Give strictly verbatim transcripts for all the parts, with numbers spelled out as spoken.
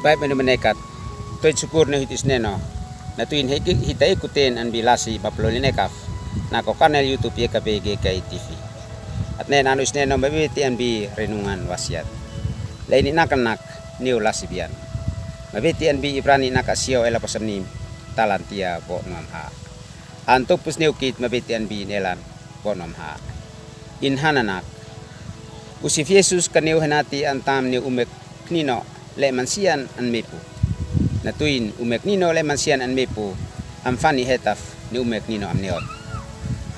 Baik menu menekat, tuid sukul ne hit isneno. Na tuin hei hita ikuten an bi lasi baplo linekaf. Na ko kanal YouTube ye ka bege ka i T V. At ne nanu isneno mabiti an bi renungan wasiat. Laini nakanak niu lasi bian. Mabiti an bi Ibrani naka sio ela pasam ni talantia bo nuam ha. An topus niu kit mabiti an bi nelan bo nuam ha. In hananak. Usif Yesus ka niu henati antam niu umek nino le mansian an mepu. Na tuin umek nino le mansian an mepu, am fani hetaf ni umek nino am neot.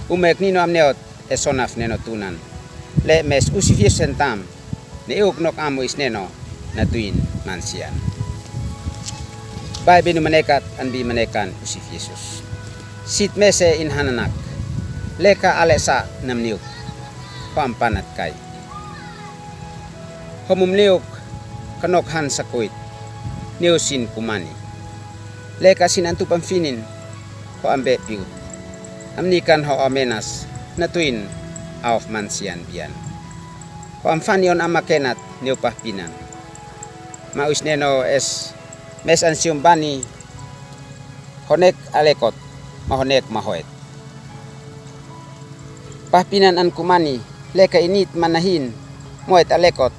Umek nino am neot, e sonaf neno tunan. Le mes usif Yesus hentam, ne euk nok amu isneno, na tuin mansian. Bai benu menekat an bi menekan usif Yesus. Sit mese in hananak. Leka ale sa nam niuk. Ho am panat kai. Ho mum niuk, ka nok han sakuit, niu sin kumani. Leka sin antup am finin, ho am be piut. Am nikan ho amenas, na tuin auf mansian bian. Ho am fani on am makenat, niu pahpinan. Ma uis neno es, mes an sium bani, ho nek alekot, ma ho nek mahoet. Pahpinan an kumani, leka init manahin, moet alekot,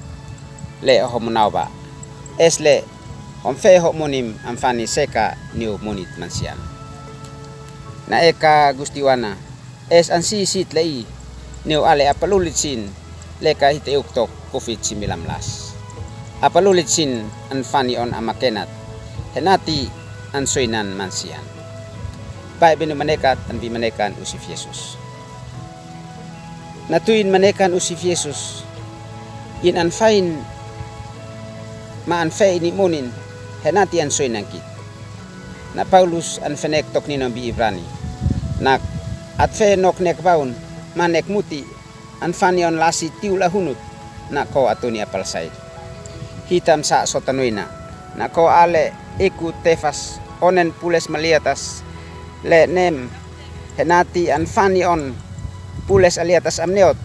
le ho munauba. Es le, hom fe ho munim am fani seka niu munit mansian. Na eka gustiwana, es an si sit le i, niu ale apalulit sin, leka hite euk tok kufit si milamlas. Apalulit sin an fani on am makenat, henati an soinan mansian. Bai benu menekat an bi menekan usif Yesus. Na tuin menekan usif Yesus. In an fain ma an fe ini munin, henati an soinan kit. Na Paulus an fenek tok nino bi Ibrani. Na at fe nok nek baun, ma nek muti, an fani on lasi tiu lahunut, na ko atuni apalsaid. Hitam sa sotanoina, na ko ale iku tefas onen pules maliatas, le nem, henati an fani on pules aliatas am neot,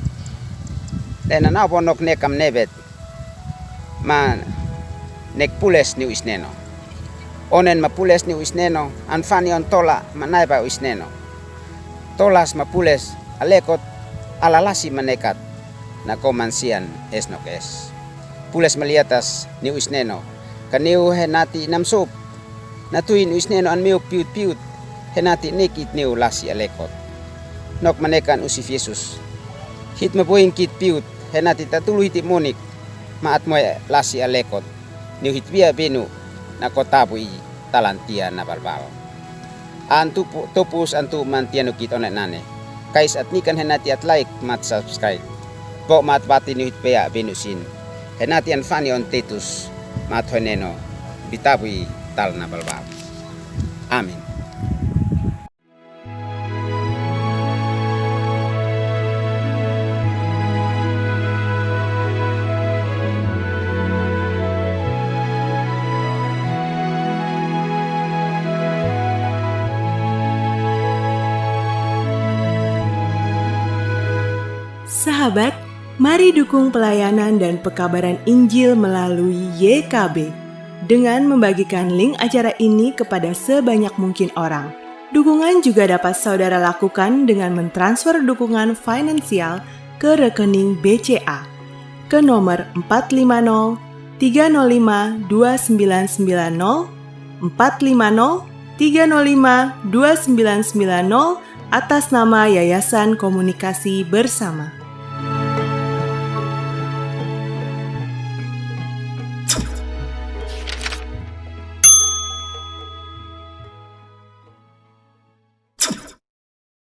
le na nabo nok nek am nebet, ma nek pules niu isneno. Onen ma pules niu isneno, an fani on tola ma naiba u isneno. Tolas ma pules alekot ala lasi manekat, na ko mansian es nok es. Pules maliatas niu isneno, ka niu henati nam sup, na tuin u isneno an miu piut piut, henati nikit niu lasi alekot. Nok menekan usif Yesus. Hit mabuin kit piut, henati tatulu hiti munik, ma at moe lasi alekot, niu hit bia binu, na ko tabu i talantia na balbal. Antu pu-, topus antu mantia nu kit one nane. Kais at nikan henati at like, mat subscribe. Bo mat bati niu hit bia binu sin. Henati an fani on Titus, mat ho neno, bitabu i tal na balbal. Amin. Sahabat, mari dukung pelayanan dan pekabaran Injil melalui Y K B dengan membagikan link acara ini kepada sebanyak mungkin orang. Dukungan juga dapat saudara lakukan dengan mentransfer dukungan finansial ke rekening B C A ke nomor empat lima nol tiga nol lima dua sembilan sembilan nol, empat lima nol tiga nol lima dua sembilan sembilan nol, atas nama Yayasan Komunikasi Bersama.